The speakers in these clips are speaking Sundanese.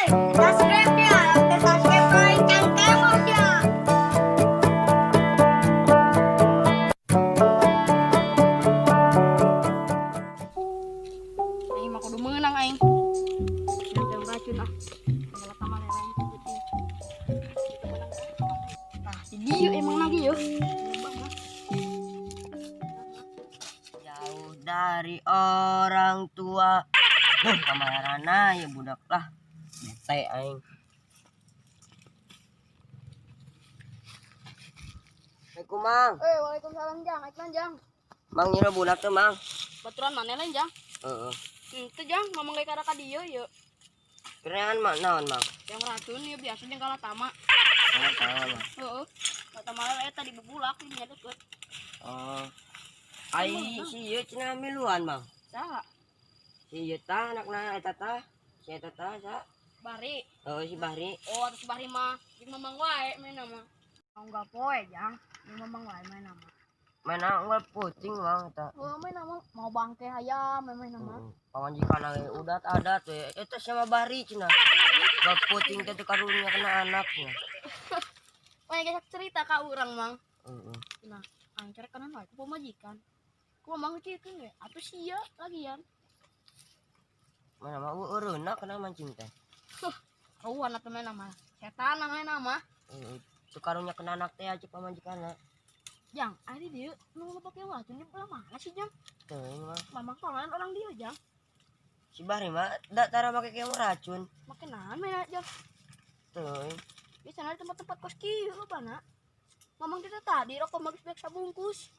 Subscribe ya, subscribe lain cangkemot ya. Aing mah kudu meunang aing. Yang racun ah. Malah tamal lain gitu. Nah, si Dio emang lagi yo. Jauh dari orang tua. Duh, kamarana ya budak lah. Bete aing. Assalamualaikum, Mang. Eh, waalaikumsalam Jang. Aing Jang. Mang nyira budak tuh, Mang. Baturan mana lain Jang? Heeh. Itu Jang, ngomong kayak karaka dia yo. Kerengan Mang, naon, Mang? Yang racun ya biasa jeung kalah tama. Tahu tahu, Mang. Heeh. Kata malah eta tadi bubulak di nya deket. Oh. Ai si ieu cenah miluan, Mang. Saha? Si ieu tah anakna eta tah. Si eta tah sa. Bari. Heeh, si Bahri. Oh, atas Bahri mah jeung mamang wae main mah. Mau enggak poe, Jang. Jeung mamang wae main mah. Mana unggal puting, Mang eta. Oh, main mah mau bangke hayam main mah. Pamajikan we udat adat we. Eta sama Bahri cenah. Gak puting teh teu karunya kena anaknya. Wah, geus cerita ka urang, Mang. Heeh. Nah, aing cerek kanan wae ku pamajikan. Ku mamang ngecikeun we. Atuh sia lagian. Mana mah eureunna kena mancing teh. Kawan atuh main mah. Setan main mah. Heeh. Teu karunya kena anak teh aja pamajikanna. Jang, ari dieu nu loba ke racun di belah mana sih, Jang? Teuing, Mang. Mamang soalnya orang dia, Jang. Si Bahri mah da tara make keong racun. Make naon main Jang? Teuing. Biasanya di tempat-tempat kos kieu loba na. Mamang kita tadi rokok magis bek sabungkus.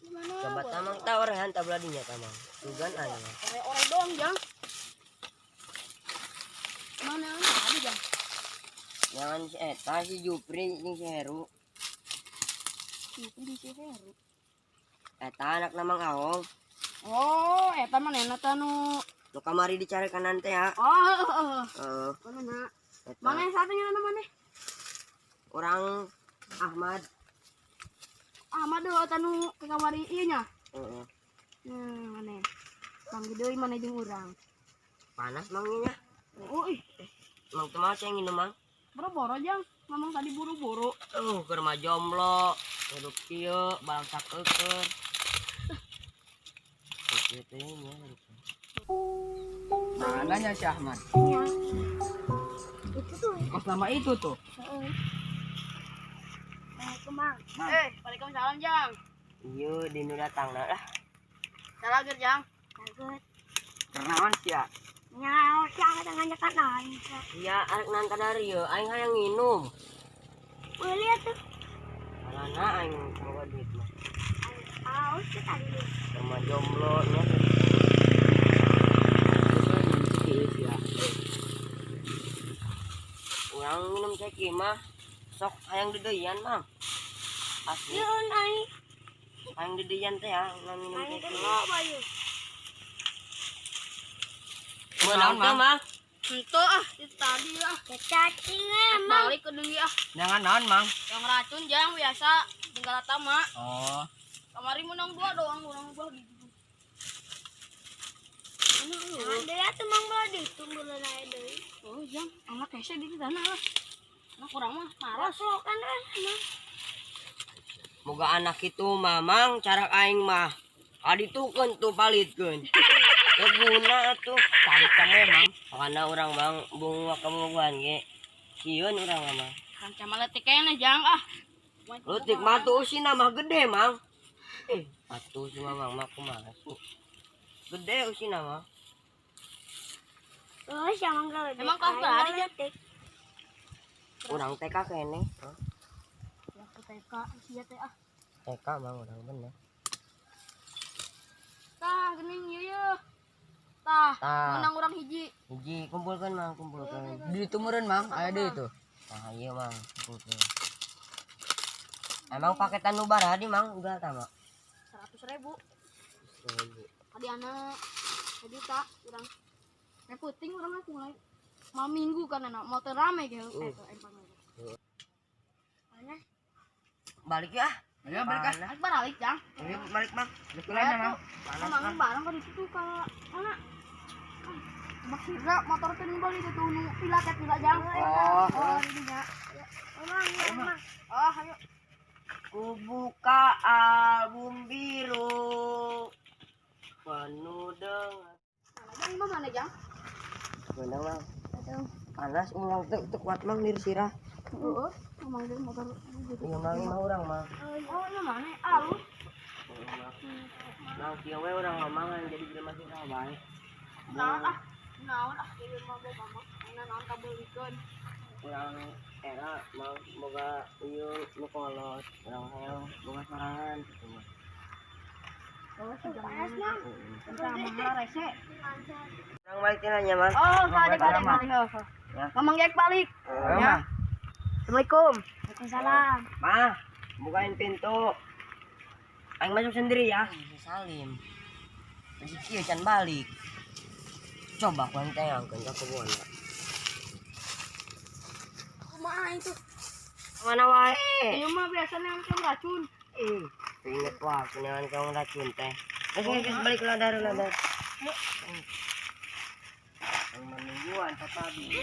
Gimana? Coba tamang tawaran tabla dinya tamang. Sugan aya. Ore-ore doang, Jang. Mana tadi, Jang? Jangan si eta si Jupri jeung si Heru. Itu di si Heru. Eta anak Mang Aong. Oh, eta mah nena teh nu. Nu kamari dicari kanan teh ya. Oh, heeh. Heeh. Mana na? Eta. Mana yang satunya nama mana? Orang Ahmad. Ahmad deh eta nu ke kamari ieu nya. Heeh. Mana? Bang deui mana jeung urang. Panas mang nya. Oh, ih. Mang teu mau ceng minum, Mang. Boro-boro, Jang. Mamang tadi buru-buru. Keur mah jomblo. Hidup kieu balang sakeukeun. Kieu teh nya. Mananya si Ahmad? Ya. Itu tuh. Kos nama itu tuh. Heeh. Assalamualaikum, Mang. Eh, waalaikumsalam, Jang. Ieu dinu datangna lah. Salah ger, Jang. Bagus. Kenaon sih ya? Nyawa siapa ngajakan aing. Iya, arek nang kadari ieu aing hayang nginum. Beli atuh. Karena aing boga duit mah. Aus teh tadi. Sama jomblo nya. Urang minum ceki mah sok hayang deudeuyan, Mang. Asli. Yeun aing. Hayang deudeuyan teh ya, urang minum Aing ceki. teh loba ieu. Meunang teh, Mang. Ento ah, itu tadi ah. Cacing emang. Balik ke deui ah. Jangan naon, Mang. Yang racun, Jang, biasa tinggal tama. Oh, Kamari menang dua doang, urang dua gitu. Mana lu? Jangan deui atuh Mang belah ditu belah aya deui. Oh, Jang, anak hese di sana lah. Anak kurang mah maros. Rokok kan eh, Mang. Moga anak itu mamang cara aing mah. Kaditukeun tuh palitkeun. Teu guna atuh. tarik kamu, Mang. Karena urang mang bung kabogohan ge. Sieun urang mah. Mang. Kan cama letik kene, Jang ah. Leutik mah tuh usina mah gede, Mang. Atuh si mamang mah kumaha sih. Gede usina mah. Oh, siapa enggak Emang kelas berapa, Jang? Urang TK kene. Hah? Ya ke TK sia teh ah. TK mang urang bener. Tah, geuning ieu ye. Tah, Tah. menang urang hiji. Hiji kumpulkeun Mang, kumpulkeun. Di itu meureun, Mang. Aya deui tuh. Tah ieu Mang, kumpulkeun. Emang paketan nu baradi Mang udah tah, Mang. 100.000. Tadi anak sejuta urang. Kayak puting urang mah mulai malam minggu kan anak mau rame gitu. Mana? Balik ya. Ayo balik ah. Balik balik, Jang. Ayo balik, Mang. Balik lah, Mang. Mamang bareng kan itu tuh ka anak. Maksudnya motor teh nu bali teh tuh nu pila teh pila jang. Oh. Oh, di dinya. Mang, ya, Mang. Oh, ayo. Ku buka album biru penuh dengan Mana jang imah mana jang? Bener, Mang. Panas ulang teu teu kuat, Mang, nir sirah. Heeh, emang dia motor gitu. Iya, Mang, imah urang, Mang. Oh, ini mana? Alus. Mang, kieu we urang ngomongan jadi jelema sirah bae. Naon ah? Naon ah jadi mah boga mah. Ayeuna naon kabeulikeun. Urang era mang boga ieu nu kolot, urang hayang boga sorangan gitu mah. Oh, si jang. Panas, Mang. Entah mang rese. Urang balik teh nya, Mang. Oh, balik balik Mang. balik. Ya. Mamang Jack balik. Ayo, Ya. Mang. Assalamualaikum. Waalaikumsalam. Ma, bukain pintu. Aing masuk sendiri ya. Salim. Rezeki can balik. Coba ku aing tayangkeun ka kebun. Kumaha itu? Mana wae? Ieu mah biasanya yang kan racun. Ih, inget wah kenalan kamu racun teh. Geus geus balik ladar ladar. Yang menungguan tadi.